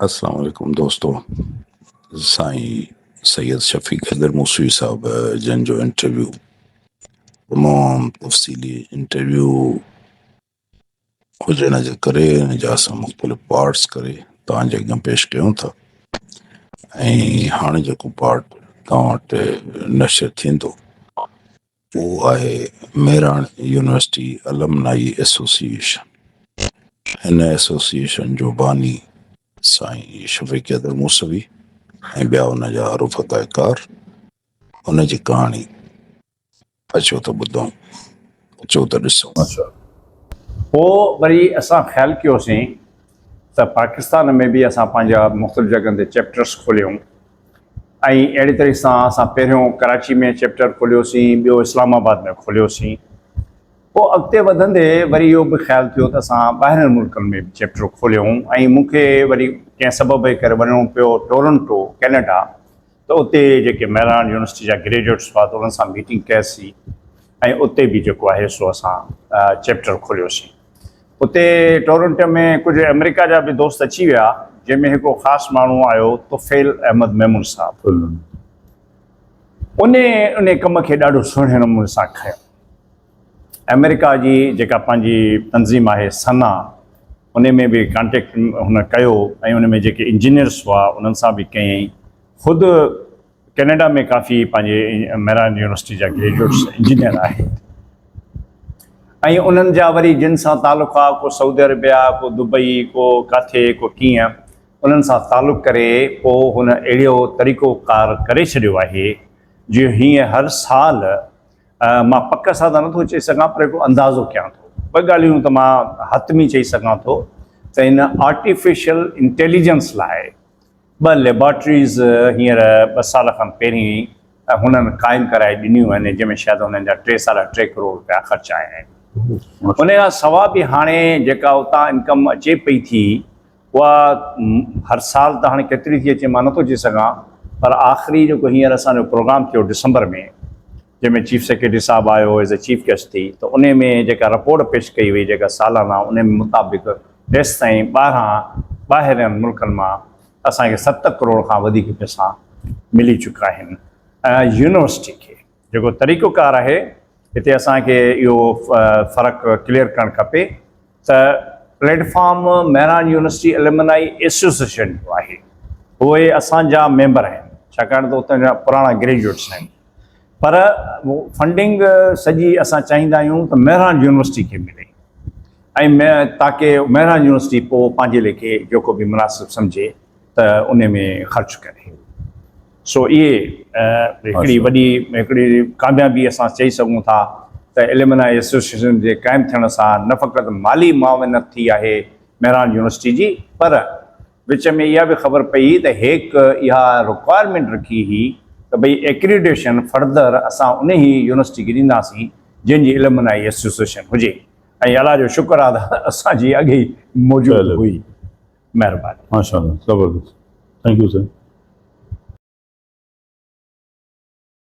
السلام عليڪم دوستو سائين سيد شفيق حيدر موسوي صاحب جن جو انٽرويو تمام تفصيلي انٽرويو هجڻ جي ڪري ان جا اسان مختلف پارٽس ڪري توهان جي اڳيان پيش ڪيون ٿا ۽ هاڻي جيڪو پارٽ توهان وٽ نشر ٿيندو اهو آهي مهراڻ يونيورسٽي المنائي ايسوسيئيشن هن ايسوسيئيشن جو باني سائين شفيق حيدر موسوي ۽ ٻيا ان جا رفقاء ڪار ان جي ڪهاڻي اچو ته ٻڌون، اچو ته ڏسون. پوء وري اسان خيال ڪيوسين ته پاڪستان ۾ به اسان پنهنجا مختلف جڳهن تي چيپٽرس کوليون ۽ اهڙي طرح سان اسان پهريون ڪراچي ۾ چيپٽر کوليوسين، ٻيو اسلام آباد ۾ کوليوسين. پوء اڳتي وڌندي وري اهو به خيال ٿيو ته اسان ٻاهرين ملڪن ۾ به چيپٽر کوليون ۽ مون کي وري ڪنهن سبب جي ڪري وڃڻو پيو ٽورنٽو، ڪينيڊا. ته اتي جيڪي مهراڻ يونيورسٽي جا گريجوئيٽس هئا ته انهن سان ميٽنگ ڪئسين ۽ اتي به جيڪو آهي سو اسان چيپٽر کوليوسين. اتي ٽورنٽو ۾ ڪجهه آمريڪا جا به دوست اچي ويا جنهن ۾ هڪڙو خاص ماڻهو آيو طفيل احمد ميمڻ صاحب ان ان ڪم کي ڏاڍو سهڻي نموني سان کنيو. آمريڪا جي جيڪا پنهنجي تنظيم آهي سنا ان ۾ به ڪانٽيڪٽ هن ڪيو ۽ ان ۾ جيڪي انجنيئرس هئا انهن سان به ڪيائين. خود ڪينيڊا ۾ ڪافي پنهنجي مهراڻ يونيورسٽي جا گريجوئيٽس انجنيئر آهن ۽ انهن جا وري جن سان تعلق آ ڪو سعودي عربيا ڪو دبئي ڪو ڪاٿي ڪو ڪيئن انهن سان تعلق ڪري پوء هن اهڙو طريقو ڪار ڪري ڇڏيو آهي جو هيئن هر سال مان پڪ سان ته نٿو چئي سگهان پر هڪڙو اندازو ڪيان ٿو. ٻه ڳالهيون ته مان حتمي چئي سگهان ٿو ته ان آرٽيفيشل انٽيليجنس لاء ٻه ليبارٽريز هينئر ٻه سال کن پهرين هنن قائم ڪرائي ڏنيون آهن جنهن ۾ شايد هنن جا ٽي ساڍا ٽي ڪروڙ رپيا خرچ آيا آهن. ان کان سوا به هاڻي جيڪا اتان انڪم اچي پئي ٿي اها هر سال ته هاڻي ڪيتري ٿي اچي مان نٿو چئي سگهان پر آخري جيڪو هينئر اسان جو پروگرام ٿيو ڊسمبر ۾ جنهن ۾ چيف سيڪريٽري صاحب آيو ايز اي چيف گيسٽ ٿي ته انهي ۾ جيڪا رپورٽ پيش ڪئي وئي جيڪا سالانه انهي مطابق تيستائين ٻاهران ٻاهرين ملڪن مان اسان کي ست ڪروڙ کان وڌيڪ پئسا ملي چڪا آهن يونيورسٽي کي جيڪو طريقو ڪار آهي هتي اسان کي اهو فرق ڪليئر ڪرڻ کپي ته platform Mehran university alumni association جو آهي اهي اسان جا ميمبر آهن ڇاڪاڻ ته اتان جا پراڻا گريجوئيٽس آهن پر فنڊنگ سڄي اسان چاهيندا آهيون ته مهراڻ يونيورسٽي کي ملي ۽ تاڪي مهراڻ يونيورسٽي پوء پنهنجي ليکي جيڪو به مناسب سمجهي ته ان ۾ خرچ ڪري سو اهي هڪڙي وڏي هڪڙي ڪاميابي اسان چئي سگهون ٿا ته المنائي ايسوسيئيشن جي قائم ٿيڻ سان نه فقط مالي معاونت ٿي آهي مهراڻ يونيورسٽي جي پر وچ ۾ اها به خبر پئي ته هيڪ اها رڪوائرمينٽ رکي هئي ته ڀئي ايڪريڊيشن فردر اسان انهي يونيورسٽي کي ڏينداسين جنهن جي المنائي ايسوسيئيشن هجي ۽ الله جو شڪر آهي ته اسان جي اڳي ئي موجود هئي. مهرباني. ماشاءالله زبردست thank you sir.